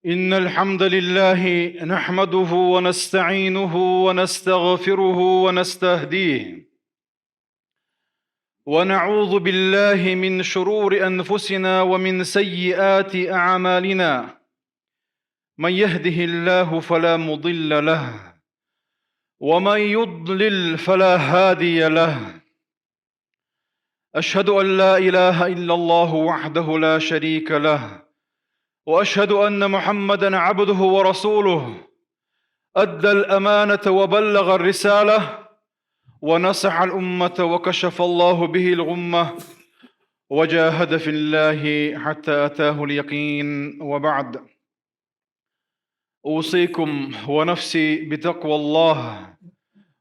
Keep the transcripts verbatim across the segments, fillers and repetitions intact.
إن الحمد لله نحمده ونستعينه ونستغفره ونستهديه، ونعوذ بالله من شرور أنفسنا ومن سيئات أعمالنا. من يهده الله فلا مضل له، ومن يضلل فلا هادي له. أشهد أن لا إله إلا الله وحده لا شريك له، وأشهد أن محمدا عبده ورسوله، أدى الأمانة وبلغ الرسالة، ونصح الأمة، وكشف الله به الغمة، وجاهد في الله حتى أتاه اليقين، وبعد. أوصيكم ونفسي بتقوى الله،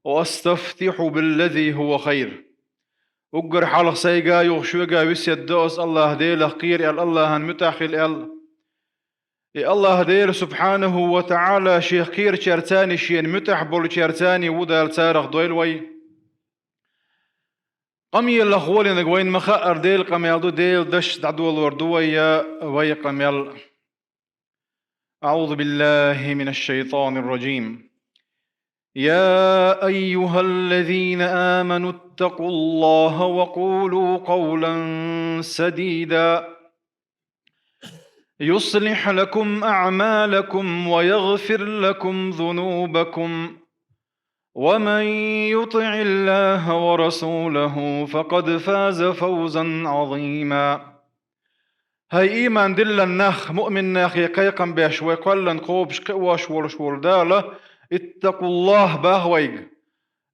وأستفتح بالذي هو خير. Уггар хьалха сайга а, юха шуьга а весет до ас АллахӀ Делах кхера аьлла, АллахӀан муьтӀахь хила аьлла. И АллахӀ Дела субхьанаху ва таӀала Шех кхерачаьрца а, Шена муьтӀахь болчаьрца а ву Дала, царах дойла вай. Къамелах гӀолинарг вайна ма-хаъара Делан къамел ду, Делан дош дӀадолор ду вай, вай къамел. أعوذ بالله من الشيطان الرجيم. يا أيها الذين آمنوا اتقوا الله وقولوا قولا سديدا يصلح لكم أعمالكم ويغفر لكم ذنوبكم ومن يطع الله ورسوله فقد فاز فوزا عظيما. ХӀай ийман диллина нах, муъмин нахе кхайкхам беш, вай кхоьллина кхобуш, кхиош волуш волу Дала, иттакъуллахӀ, боху вайга.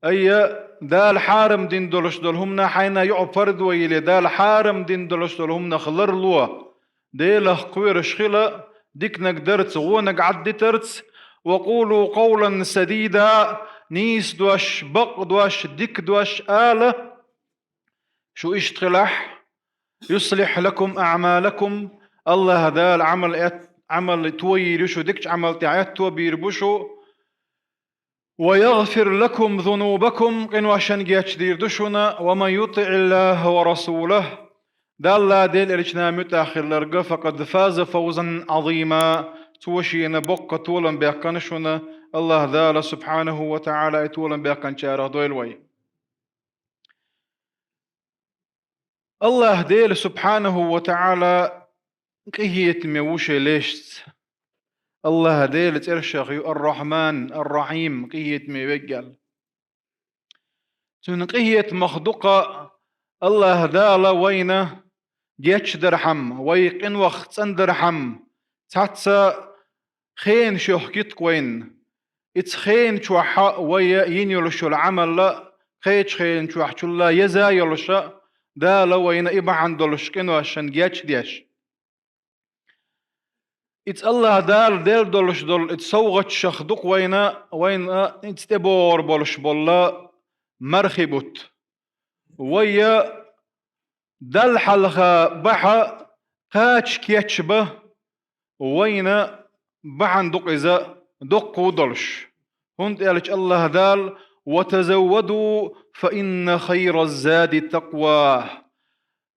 Айя, Дала хьарам дина долуш долу хӀуманах хьайна юкъа парз йиллина, Дала хьарам дина долуш долу хӀуманах ларло, Делах кхоьруш хила, диканиг дарца, вониг Ӏаддитарца, ва къулу къовлан садида, нийса дош, бакъ дош, дика дош ала, шу иштта хилахь, юслихь лакум аъмалакум, АллахӀ Дала Ӏамал эт-, Ӏамал тойийр ю шу, дикачу Ӏамал тӀехь аьтто бийр бу шу, ва ягъфир лакум зунубакум, къиношна гечдийр ду шуна, ва ман ютиъиллахӀа ва расулахӀ, Далла, Делан элчанна муьтӀахь хилларг, факъад фаза фавзан Ӏазима, цо шена боккха толам баьккхина шуна, АллахӀ Дала субхьанаху ва таӀала и толам баьккхинчарах дойла вай. АллахӀ Дела субхьанаху ва таӀала къинхетаме ву шен лешца. АллахӀ Делан цӀерашах ю Ар-Рахьман, Ар-Рахьим, къинхетаме верг аьлла. Цуьнан къинхетамах дукха АллахӀ Дала вайна гечдархьама, вай къинойх цӀандархьама, цхьацца хенаш йохкуьйту вайна. Ица хенан чохь вай йина йолуш йолу Ӏамал а, кхечу хенан чохь чулла еза йолуш а, Дала вайна и бахьана долуш къиношна гечдеш. Ица АллахӀ Дала делла долуш долу ица совгӀатшах дукха вайна, вайна ица тӀебогӀур болуш болу мархи бутт. Вай Далла хьалха бахьа кхача кечбан, вайна бахьана ду-кх иза доккха долуш. ХӀунда аьлча АллахӀ Дала: «Ва тазавваду, фа инна хайра ззади такъва».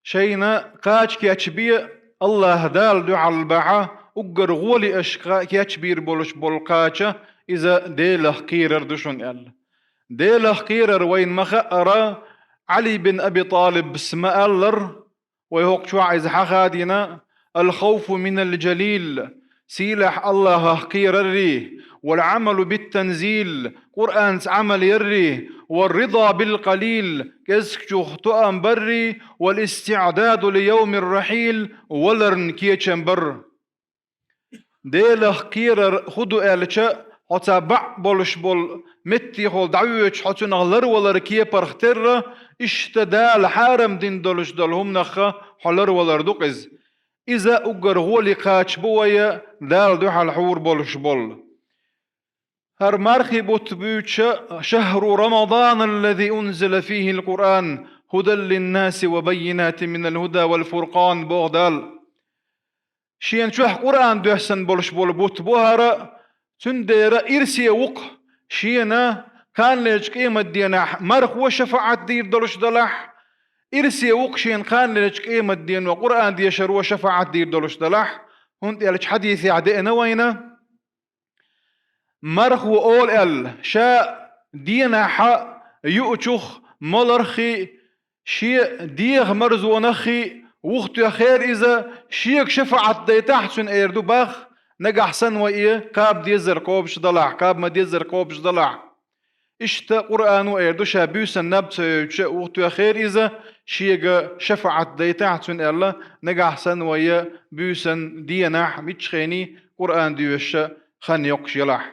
Шайна кхача кечбе, АллахӀ Дала дуьхьал бахьа, уггар гӀоли аша кха-, кечбийр болуш болу кхача, иза Делах кхерар ду шуна аьлла. Делах кхерар вайна ма-хаъара, Ӏали бин Аби ТӀалибас ма-аллара, вай хӀокху чохь иза хьахадийна: «Ал-хавфу минал жалил», сийлахь АллахӀах кхераррий, «вал-Ӏамалу бит-танзил», Къуръанца Ӏамал яррий, «вар-рида бил-къалил», кӀезгчух тоам баррий, «вал-истиъдаду ли явмир-рахьил», валарна кечам бар. Делах кхерар хӀун ду аьлча, хьо цхьа баъ болуш болу меттехула дӀавоьдуш, хьо цунах ларвалар кепарх терра, иштта Дала хьарам дина долуш долу хӀуманах хьо ларвалар ду-кх иза. Иза уггар гӀоли кхача бу вай Дала дуьхьал хьур болуш болу. ХӀара мархи бутт буьйцуш: «Шахру Рамадан аллази унзила фихил Къуръан, хӀудан линнаси ва баййинатин минал хӀуда вал фуркъан», боху Дала. Шена чохь Къуръан доьссина болуш болу бутт бу хӀара, цундела ирсе ву-кх шена кханалерчу къематденахь мархо шафаӀат дийр долуш далахь, ирсе ву-кх шена кханалерчу къематдено Къуръан дешаро шафаӀат дийр долуш далахь, ХӀунда аьлча хьадисехь деана вайна, мархо олу аьлла, ша денахь юучух моларххий, шен дегӀан марзонаххий вухатоьхнера иза, шега шафаӀат дайтахь цуьнан эр ду бах, нагахь санна вай и кхаба дезар кхобуш далахь, кхаба ма дезар кхобуш далахь. Иштта Къуръано эр ду, ша буьйсанна наб ца йойтуш вухатоьхнера иза, шега шафаӀат дайтахь цуьнан аьлла, нагахь санна вай буьйсан денахь миччахьений Къуръан доьшуш хан йоккхуш ялахь.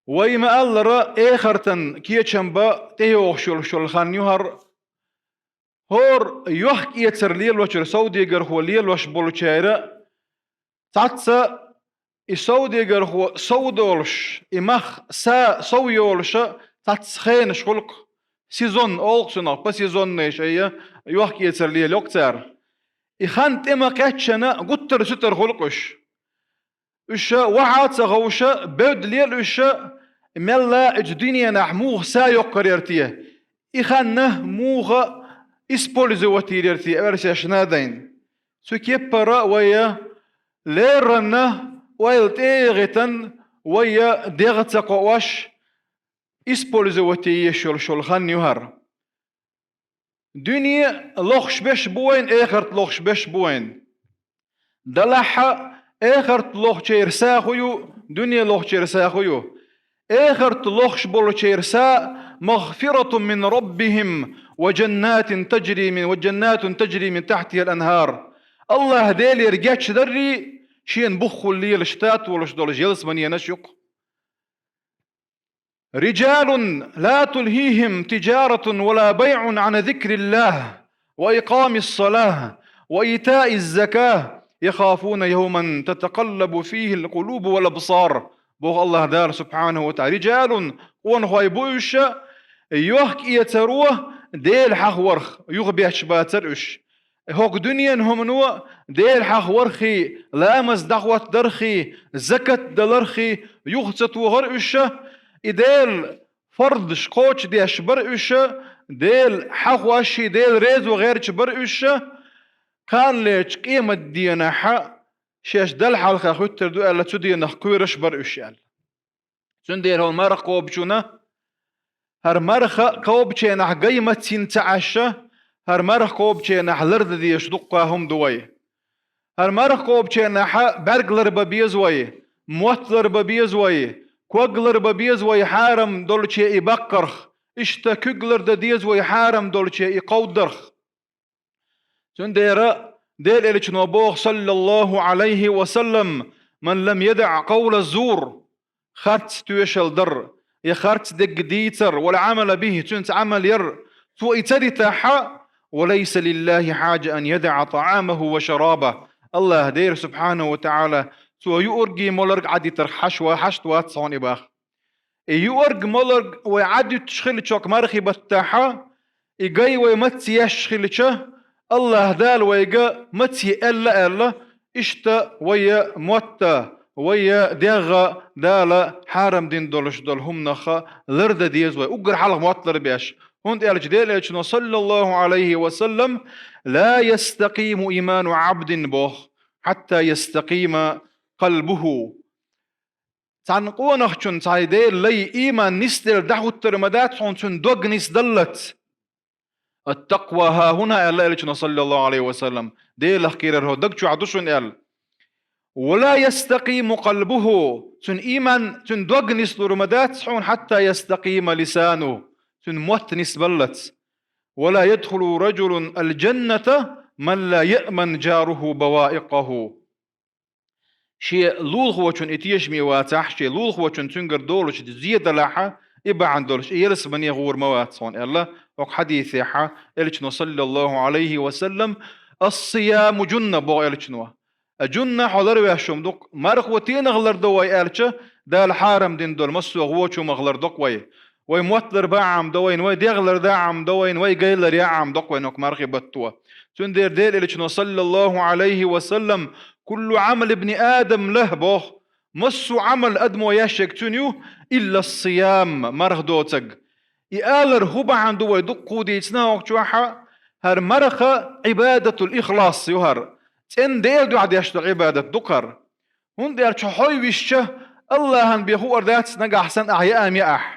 Вай ма-аллара, эхартан кечам бан тӀейогӀуш йолуш йолу хан ю хӀара. ХӀора йохк-эцар лелочуьра, совдегархо лелош болчеран цхьацца и совдегархо сов долуш, и мах са сов йолуша цхьацца хенаш хуьлу-кх, сезон олу-кх цунах, по сезонной шайн йохк-эцар лелайо-кх цара. И хан тӀе ма-кхеччана гуттар-суьтар хуьлу-кх уьш. Уьш вахьа а ца ховша, бевдда лела уьш, мелла а оцу дуьненахь муха са йоккхур яра те, и хан муха использовать йийр яра те, оьрсаша надо. Цу кепара вай леррина ойла тӀе а йигӀийтина, вай дегӀ ца кхоош, использовать е езаш йолуш йолу хан ю хӀара. Дуьне лохуш берш бу вайна, эхарт лохуш берш бу вайна. Делахь а, эхарт лохучеран са хӀун ю, дуьне лохучеран са хӀун ю? Эхарт лохуш болчеран са: مغفرة من ربهم وجنات تجري من، وجنات تجري من تحتها الأنهار. АллахӀ Делера гечдаррий, шена бухахула лелаш татолаш долуш ялсаманенаш ю-кх. رجال لا تلهيهم تجارة ولا بيع عن ذكر الله وإقام الصلاة وإيتاء الزكاة يخافون يوما تتقلب فيه القلوب والأبصار. Боху АллахӀ Дала субхьанаху ва таӀала: رجال, къонахой бу уьш, йохк-эцаро Дела хьахаварх юхабетташ бацара уьш. ХӀокху дуьненан хӀумано Дела хьахавархий, ламаз дӀахӀоттадархий, закат далархий юха ца тохара уьш, и Делан фардаш кхочушдеш бара уьш, Дела хьахош, Дела резо гӀерташ бара уьш, кхана лечу къематденахь шаьш Далла хьалха хӀуьттур ду аьлла, цу денах кхоьруш бара уьш аьлла. Цундела хӀара марха кхобучунна, хӀара марха кхобученахь гай маца йина ца Ӏаш, хӀара марха кхобученахь лардан дезаш дуккха хӀума ду вай. ХӀара марха кхобученахь бӀаьрг ларбан беза вай, мотт ларбан беза вай, ког ларбан беза вай хьарам долче и баккхарх, иштта куьг лардан деза вай хьарам долче и кховдарх. Цундела Делан Элчано боху, саллаллаху Ӏалайхи ва саллам: من لم يدع قول الزور, харц тоьшалла дар, я харц дерг дийцар, والعمل به, цуьнца Ӏамал яр, цо и ца дитахь, وليس لله حاجة أن يدع طعامه وشرابه. АллахӀ Дела субхьанаху ва таӀала, цо юург а, моларг а Ӏадитарх хьаш ва-, хьашт вац хьуна и бах. И юург, моларг вай Ӏадуьтуш хилча хӀокху мархи баттахь, и гай вай маца еш хилча, АллахӀ Дала вайга маца е аьлла аьлла, иштта вай мотт а, вай дегӀ а Дала хьарам дина долуш долу хӀуманах лардан деза вай, уггар хьалха мотт ларбеш. ХӀунда аьлча Делан Элчано, саллаллаху Ӏалайхи ва саллам: لا يستقيم إيمان عبد, боху, حتى يستقيم قلبه. Цхьана къонахчун, цхьа Делан лай, ийман нисделла дӀахӀуттур ма дац хьуна цуьнан дог нисдаллалц. التقوى ها هنا, аьлла Элчано, саллаллаху Ӏалайхи ва саллам, Делах кхерар хӀокху даг чохь ду шуна аьлла. ولا يستقيم قلبه, цуьнан ийман, цуьнан дог нислур ма дац хьуна, حتى يستقيم لسانه, цуьнан мотт нисбаллалц. ولا يدخل رجل الجنة من لا يأمن جاره بوائقه. Шен лулахочун и тешаме вацахь, шен лулахочун цуьнгара долуш зен далахь, и бахьана долуш и ялсамане гӀур ма вац хьуна аьлла, хӀокху хьадисехь Элчано, саллаллаху Ӏалайхи ва саллам: الصيام جنة, боху Элчано. А жунна хьо ларвеш хӀума ду-кх, мархо стенах лардо вай аьлча, Дала хьарам дина долу массо а вочу хӀумах лардо-кх вай. Вай мотт ларбан а Ӏамадо вайна, вай дегӀ лардан а Ӏамадо вайна, вай гай ларъян а Ӏамадо-кх вайна хӀокху мархи батто. Цундела Делан Элчано, саллаллаху Ӏалайхи ва саллам: كل عمل ابن آدم له, боху, массо а Ӏамал адамо еш ерг цуьнан ю, إلا الصيام, марха доцург. И алар хӀун бахьана ду вай дуккха а дийцина хӀокху чохь, ХӀара марха Ӏибадатул ихлас ю хӀара. ЦӀена Дела дуьхьа деш долу Ӏибадат ду хӀара. ХӀунда аьлча хьо хьой висча, Аллахьан бен хуур дац нагахь санна ахь яа ма яа ахь.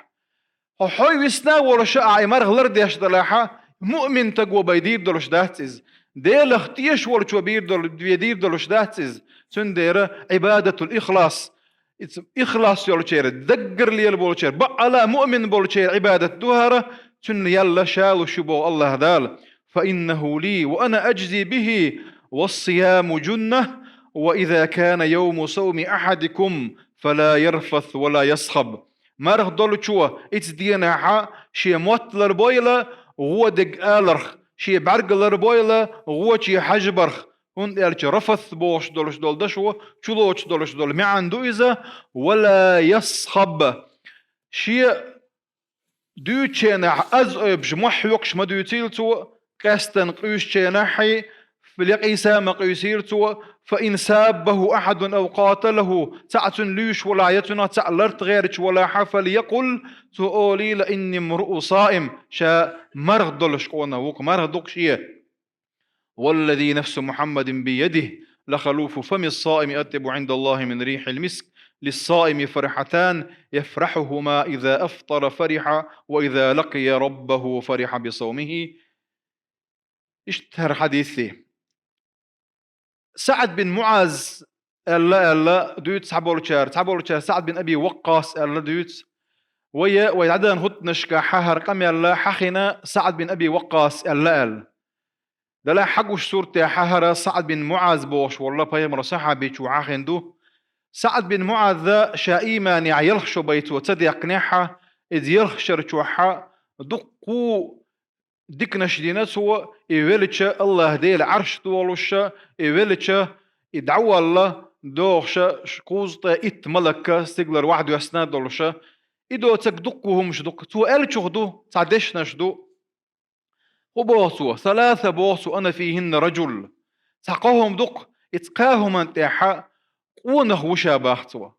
Хьо хьой висна а волуша ахь и марха лардеш далахьа, муъмин таго бен дийр долуш дац иза. Делах тешаш волчо бийр долу-, бен дийр долуш дац иза. Цундела Ӏибадатул ихлас. Иза ихлас йолчеран, даггара лелаболчеран, бакъала муъмин болчеран Ӏибадат ду хӀара, цуьнан ял ша луш ю боху Аллахь Дала. فإنه لي وأنا أجزي به والصيام جنة وإذا كان يوم صوم أحدكم فلا يرفث ولا يصخب. Марха долчо иза денахьа шен мотт ларбойла гӀо дерг аларх, шен бӀаьрг ларбойла гӀочу хьажбарх, хӀунда аьлча рафас бохуш долуш долу дашо чулоцуш долуш долу маьӀна ду иза, ва ла ясхаб. Шен дуьйцученахь аз ойбуш мохь хьоькхуш ма дуьйцийла цо, къаьстина къуьйсученахьий, лекъийса ма къуьйсийла цо, فإن سابه أحد أو قاتله, цхьаъ цунна луьйш волахь я цунах цхьаъ ларт гӀерташ волахьа, فليقل, цо олийла, إني امرؤ صائم, ша марха долуш къонах ву-кх, марха ду-кх шен. والذي نفس محمد بيده لخلوف فم الصائم أطيب عند الله من ريح المسك، للصائم فرحتان يفرحهما إذا أفطر فرح وإذا لقي ربه فرح بصومه. Иштта хӀара хьадис. СаӀд бин МуӀаз аьлла, аьлла дуьйцу цхьаболчара, цхьаболчара СаӀд бин Аби Ваккъас аьлла дуьйцу. Вай, вай дӀадаханчу хӀуттанашкахь хӀара къамел хьахийна СаӀд бин Аби Ваккъас аьлла аьлла. Делахь хьагуш суртехь хӀара СаӀд бин МуӀаз бохуш волу пайхамаран сахьабичо хьахийна ду. СаӀд бин МуӀаз ша ийманехь ялх шо бен цо ца даьккхинехь, иза ялх шарахь дуккха диканаш дина цо, и веллача Аллахь Дела Ӏарш долуш, и веллача и дӀаволла догӀуш, кхузткъе итт малик стигалара охьадоьссина долуш, и доцург дуккха хӀумаш ду-кх. Цо аьллачух ду, цхьа дешнаш ду. ХӀун боху цо? ثلاثة, боху цо, أنا فيهن رجل. Цхьа кхо хӀума ду-кх, и кхо хӀуманна тӀехь къонах ву ша, боху цо.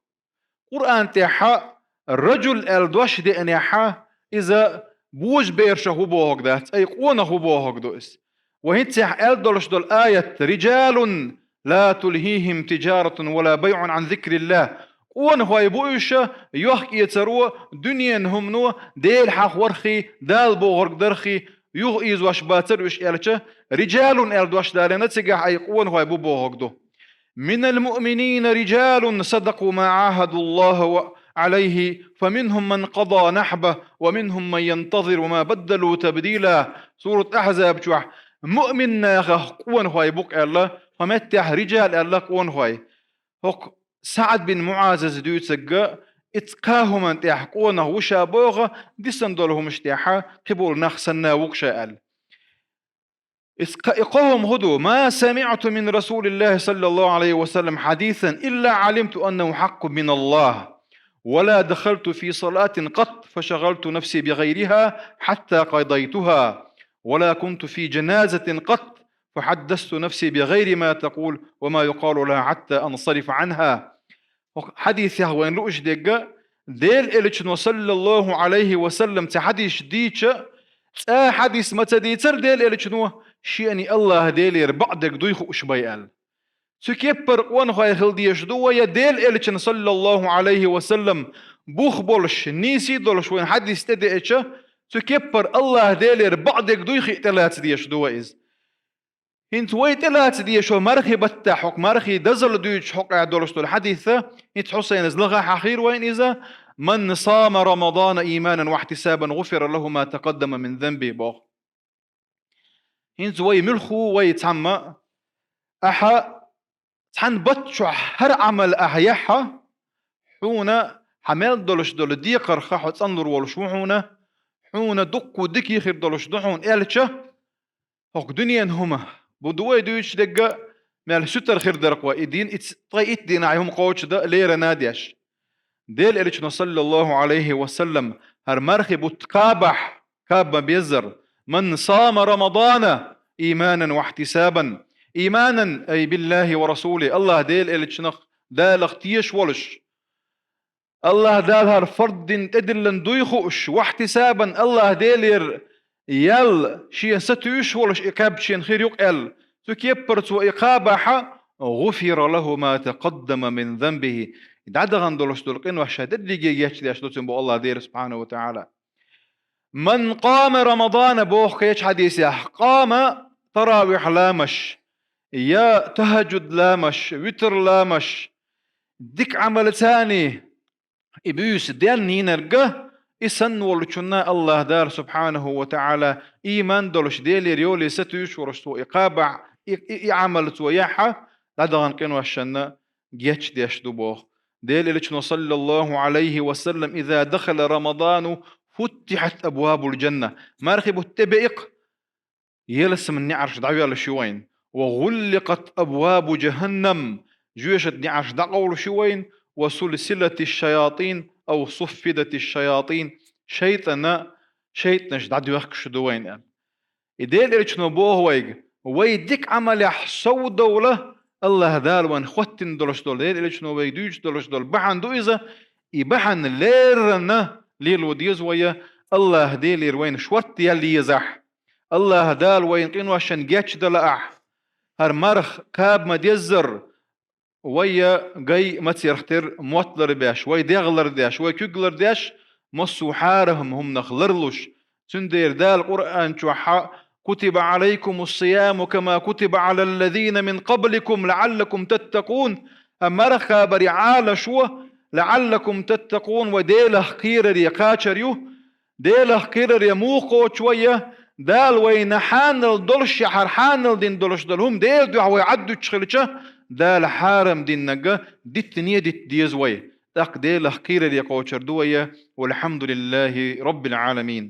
Къуръан тӀехь раджул аьлла дош деанехь, иза божаберашах ву бохург дац, ай къонах ву бохург ду иза. Ва хӀинца ахь аьлла долуш долу аят: رجال لا تلهيهم تجارة ولا بيع عن ذكر الله. Къонахой бу уьш, йохк-эцаро, дуьненан хӀумано, Дела хьахорхий, Дала бохург дархий, юхаийзош бацара уьш аьлча, رجال аьлла дош далийна цигахь, ай къонахой бу бохург ду. من المؤمنين رجال صدقوا ما عاهدوا الله عليه فمنهم من قضى نحبه ومنهم من ينتظر وما بدلوا تبديلا. Сурат Ахьзаб чохь муъмин нахах къонахой бу-кх аьлла, хӀокху меттехь رجال аьлла къонахой. ХӀокху СаӀд бин МуӀаза дуьйцург, и кхо хӀуманна тӀехь къонах ву ша боху, дисина долу хӀуманаш тӀехь кхиболу нах санна ву-кх ша аьлла. Иза кха-, и кхо хӀума хӀун ду? ما سمعت من رسول الله صلى الله عليه وسلم حديثا إلا علمت أنه حق من الله، ولا دخلت في صلاة قط فشغلت نفسي بغيرها حتى قضيتها، ولا كنت في جنازة قط فحدثت نفسي بغير ما تقول وما يقال لها حتى أنصرف عنها. ХӀокху хьадисехь вайна лууш дерг, Делан Элчано, саллаллаху Ӏалайхи ва саллам, цхьа хьадис дийцича, цкъа хьадис ма ца дийцара Делан Элчано, шена Аллахь Делера бакъдерг дуй хууш бен аьлла. Цу кеппара къонахой хила дезаш ду вай, я Делан Элчанан, саллаллаху Ӏалайхи ва саллам, бух болуш, нийса долуш вайна хьадис тӀедеача, цу кеппара Аллахь Делера бакъдерг дуй хиъна тӀелаца дезаш ду вай иза. ХӀинца вай тӀелаца дезаш долу мархи баттахь, хӀокху мархи дозалла дуьйцуш хьокъехь долуш долу хьадис, хӀинца Хьусайнас лаха хьахийра вайна иза: من صام رمضان إيمانا واحتسابا غفر له ما تقدم من ذنبه, боху. ХӀинца вай муьлхха ву вай цхьамма, ахьа цхьана бутт чохь хӀара Ӏамал ахьа яхь, хьуна хьан мел долуш долу декхарх хьо цӀанлур волуш ву хьуна, хьуна дуккха дика хир долуш ду хьуна аьлча, хӀокху дуьненан хӀума бу ду вай дуьйцуш дерг, мел суьтар хир дара-кх вай, и дин, и ц-, ткъе итт дийнахь и хӀума кхочушдан лерина деш. Делан Элчано, саллаллаху Ӏалайхи ва саллам, хӀара мархи бутт кхабахь, кхаба ма-беззара: من صام رمضان إيمانا واحتسابا. Ийманан, ай, بالله ورسوله, Аллахь Делан Элчанах, Далах тешаш волуш, Аллахь Дала хӀара фард дина тӀедиллина дуй хууш, واحتسابا, Аллахь Делера ял шен сатуьйсуш волуш и кхаьбча шен хир ю-кх аьлла, цу кеппара цо и кхабахь, غفر له ما تقدم من ذنبه, дӀадахана долуш долу къинош ша дерриге гечдеш ду цуьнан боху Аллах Дела субхьанаху ва таӀала. من قام رمضان боху кхечу хьадисехь, къама таравихь ламаш, я тахӀаджуд ламаш, витр ламаш, дика Ӏамал царний, и буьйса денна йинарг, и санна волчунна Аллах Дала субхьанаху ва таӀала, ийман долуш, Делера йоле сатуьйсуш волуш цо и кхабахь, и, и, и Ӏамал цо яхь, дӀадахана къиношна гечдеш ду боху. Делан Элчано саллаллаху Ӏалайхи ва саллам: إذا دخل رمضان فتحت أبواب الجنة, мархи бутт тӀебеъ-кх, ялсаманин неӀарш дӀавоьллуш ю вайн. وغلقت أبواب جهنم, жоьжахатин неӀарш дӀакъовлуш ю вайн. وسلسلت الشياطين أو صفدت الشياطين, шайтӀана, шайтӀанаш дӀадоьхкуш ду вайн аьлла. И Делан Элчано боху вайга, вай дика Ӏамалехь совдовла, Аллах Дала вайна хӀоттина долуш долу, Делан Элчано вайга дуьйцуш долуш долу бахьана ду иза, и бахьана леррина лело деза вай, Аллах Делера вайна шортта ял езахь, Аллах Дала вайна къиношна гечдалахь, хӀара марха кхаба ма-деззара, вай гай мацех тера мотт ларбеш, вай дегӀ лардеш, вай куьг лардеш, массо а хьарам хӀуманах ларлуш. Цундела Дала Къуръан чохь: كتب عليكم الصيام كما كتب على الذين من قبلكم لعلكم تتقون. Амма марха кхабаре Ӏалашо, لعلكم تتقون, вай Делах кхераре кхачар ю. Делах кхераре муха кхочу вай? Дала вайна хьанал долуш, я хӀара хьанал дина долуш долу хӀума Делан дуьхьа вай Ӏаддуьтуш хилча, Дала хьарам динарг диттане дитта деза вай. ТӀаккха Делах кхераре кхочур ду вай. والحمد لله رب العالمين.